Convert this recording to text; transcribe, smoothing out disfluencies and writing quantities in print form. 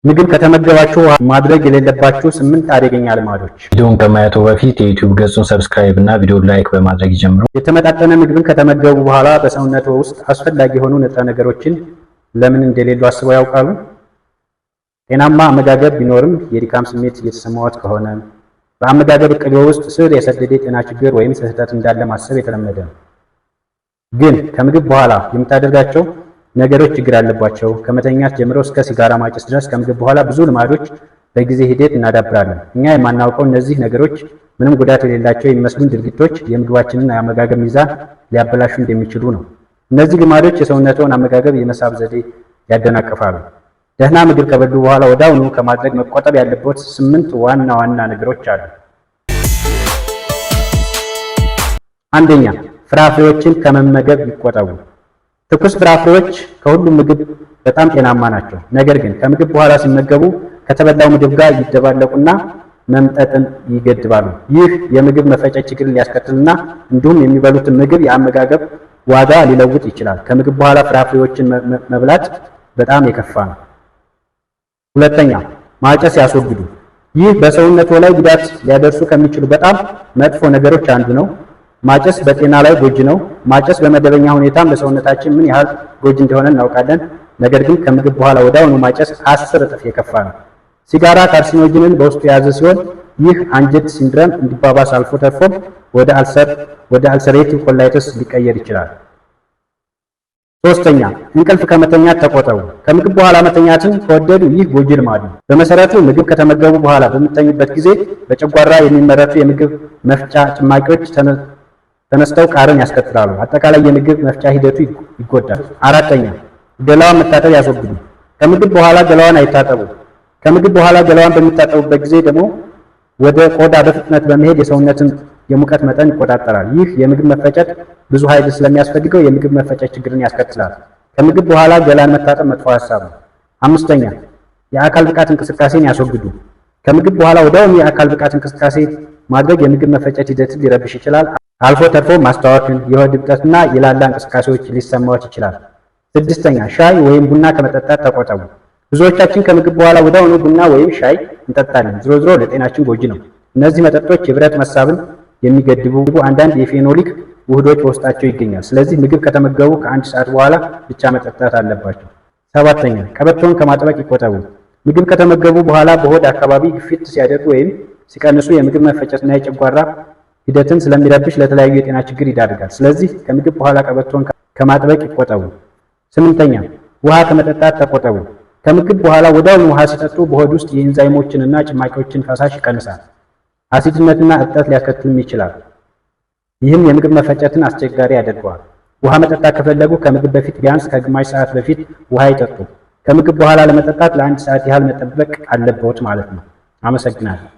ምግብ ከተመገባችሁ ማድረግ የሌለባችሁ ስምንት አደገኛ ልማዶች። ቪዲዮውን ከማየቱ በፊት የዩቲዩብ ገጹን subscribe እና ቪዲዮውን like በማድረግ ይጀምሩ። የተመጣጠነ ምግብን ከተመገቡ በኋላ በሰውነትዎ ውስጥ አስፈላጊ የሆኑ ንጥረ ነገሮችን ለምን እንደሌሉ አስበው ያውቃሉ? ጤናማ አመጋገብ ቢኖርም የድካም ስሜት እየተሰማዎት ከሆነ፣ በአመጋገብ እቅድዎ ውስጥ ስር የሰደደ የጤና ችግር ወይም ስህተት እንዳለ ማሰብ የተለመደ ነው። ግን ከምግብ በኋላ የምታደርጋቸው ነገሮች ችግር አለባቸው። ከመተኛት ጀምሮ እስከ ሲጋራ ማጨስ ድረስ ከምግብ በኋላ ብዙ ልማዶች በጊዜ ሂደት እናዳብራለን። እኛ የማናውቀው እነዚህ ነገሮች ምንም ጉዳት የሌላቸው የሚመስሉን ድርጊቶች የምግባችንን የአመጋገብ ሚዛን ሊያበላሹ እንደሚችሉ ነው። እነዚህ ልማዶች የሰውነትዎን አመጋገብ የመሳብ ዘዴ ያደናቅፋሉ። ደህና ምግብ ከበሉ በኋላ ወዲያውኑ ከማድረግ መቆጠብ ያለብዎት ስምንት ዋና ዋና ነገሮች አሉ። አንደኛ፣ ፍራፍሬዎችን ከመመገብ ይቆጠቡ። ትኩስ ፍራፍሬዎች ከሁሉም ምግብ በጣም ጤናማ ናቸው። ነገር ግን ከምግብ በኋላ ሲመገቡ ከተበላው ምግብ ጋር ይደባለቁና መምጠጥን ይገድባሉ። ይህ የምግብ መፈጨት ችግርን ሊያስከትልና እንዲሁም የሚበሉትን ምግብ የአመጋገብ ዋጋ ሊለውጥ ይችላል። ከምግብ በኋላ ፍራፍሬዎችን መብላት በጣም የከፋ ነው። ሁለተኛ፣ ማጨስ ያስወግዱ። ይህ በሰውነትዎ ላይ ጉዳት ሊያደርሱ ከሚችሉ በጣም መጥፎ ነገሮች አንዱ ነው። ማጨስ በጤና ላይ ጎጂ ነው። ማጨስ በመደበኛ ሁኔታም ለሰውነታችን ምን ያህል ጎጂ እንደሆነ እናውቃለን። ነገር ግን ከምግብ በኋላ ወዲያውኑ ማጨስ 10 እጥፍ የከፋ ነው። ሲጋራ carcinogen ን በውስጡ የያዘ ሲሆን ይህ አንጀት syndrome እንዲባባስ አልፎ ተርፎም ወደ ulcerative colitis ሊቀየር ይችላል። ሶስተኛ፣ እንቅልፍ ከመተኛት ተቆጠቡ። ከምግብ በኋላ መተኛትን ከወደዱ ይህ ጎጂ ልማድ ነው። በመሰረቱ ምግብ ከተመገቡ በኋላ በሚተኙበት ጊዜ በጨጓራ የሚመረቱ የምግብ መፍጫ ጭማቂዎች ተነስተው ቃርን ያስከትላሉ። አጠቃላይ የምግብ መፍጫ ሂደቱ ይጎዳል። አራተኛ፣ ገላዋን መታጠብ ያስወግዱ። ከምግብ በኋላ ገላዋን አይታጠቡ። ከምግብ በኋላ ገላዋን በሚታጠቡበት ጊዜ ደግሞ ወደ ቆዳ በፍጥነት በመሄድ የሰውነትን የሙቀት መጠን ይቆጣጠራል። ይህ የምግብ መፈጨት ብዙ ኃይል ስለሚያስፈልገው የምግብ መፈጨት ችግርን ያስከትላል። ከምግብ በኋላ ገላን መታጠብ መጥፎ ሀሳብ ነው። አምስተኛ፣ የአካል ብቃት እንቅስቃሴን ያስወግዱ። ከምግብ በኋላ ወዲያውኑ የአካል ብቃት እንቅስቃሴ ማድረግ የምግብ መፈጨት ሂደትን ሊረብሽ ይችላል። አልፎ ተርፎ ማስታወክን፣ የሆድ እብጠትና የላላ እንቅስቃሴዎች ሊሰማዎት ይችላል። ስድስተኛ፣ ሻይ ወይም ቡና ከመጠጣት ተቆጠቡ። ብዙዎቻችን ከምግብ በኋላ ወዲያውኑ ቡና ወይም ሻይ እንጠጣለን። ዞሮ ዞሮ ለጤናችን ጎጂ ነው። እነዚህ መጠጦች የብረት መሳብን የሚገድቡ አንዳንድ የ phenolic ውህዶች በውስጣቸው ይገኛል። ስለዚህ ምግብ ከተመገቡ ከአንድ ሰዓት በኋላ ብቻ መጠጣት አለባቸው። ሰባተኛ፣ ቀበቶን ከማጥበቅ ይቆጠቡ። ምግብ ከተመገቡ በኋላ በሆድ አካባቢ ግፊት ሲያደርጉ ወይም ሲቀንሱ የምግብ መፈጨትና የጨጓራ ሂደትን ስለሚረብሽ ለተለያዩ የጤና ችግር ይዳርጋል። ስለዚህ ከምግብ በኋላ ቀበቶን ከማጥበቅ ይቆጠቡ። ስምንተኛ፣ ውሃ ከመጠጣት ተቆጠቡ። ከምግብ በኋላ ወዲያውኑ ውሃ ሲጠጡ በሆድ ውስጥ የኢንዛይሞችንና ጭማቂዎችን ፈሳሽ ይቀንሳል። አሲድነትና እብጠት ሊያስከትልም ይችላል። ይህም የምግብ መፈጨትን አስቸጋሪ ያደርገዋል። ውሃ መጠጣት ከፈለጉ ከምግብ በፊት ቢያንስ ከግማሽ ሰዓት በፊት ውሃ ይጠጡ። ከምግብ በኋላ ለመጠጣት ለአንድ ሰዓት ያህል መጠበቅ አለብዎት ማለት ነው። አመሰግናለሁ።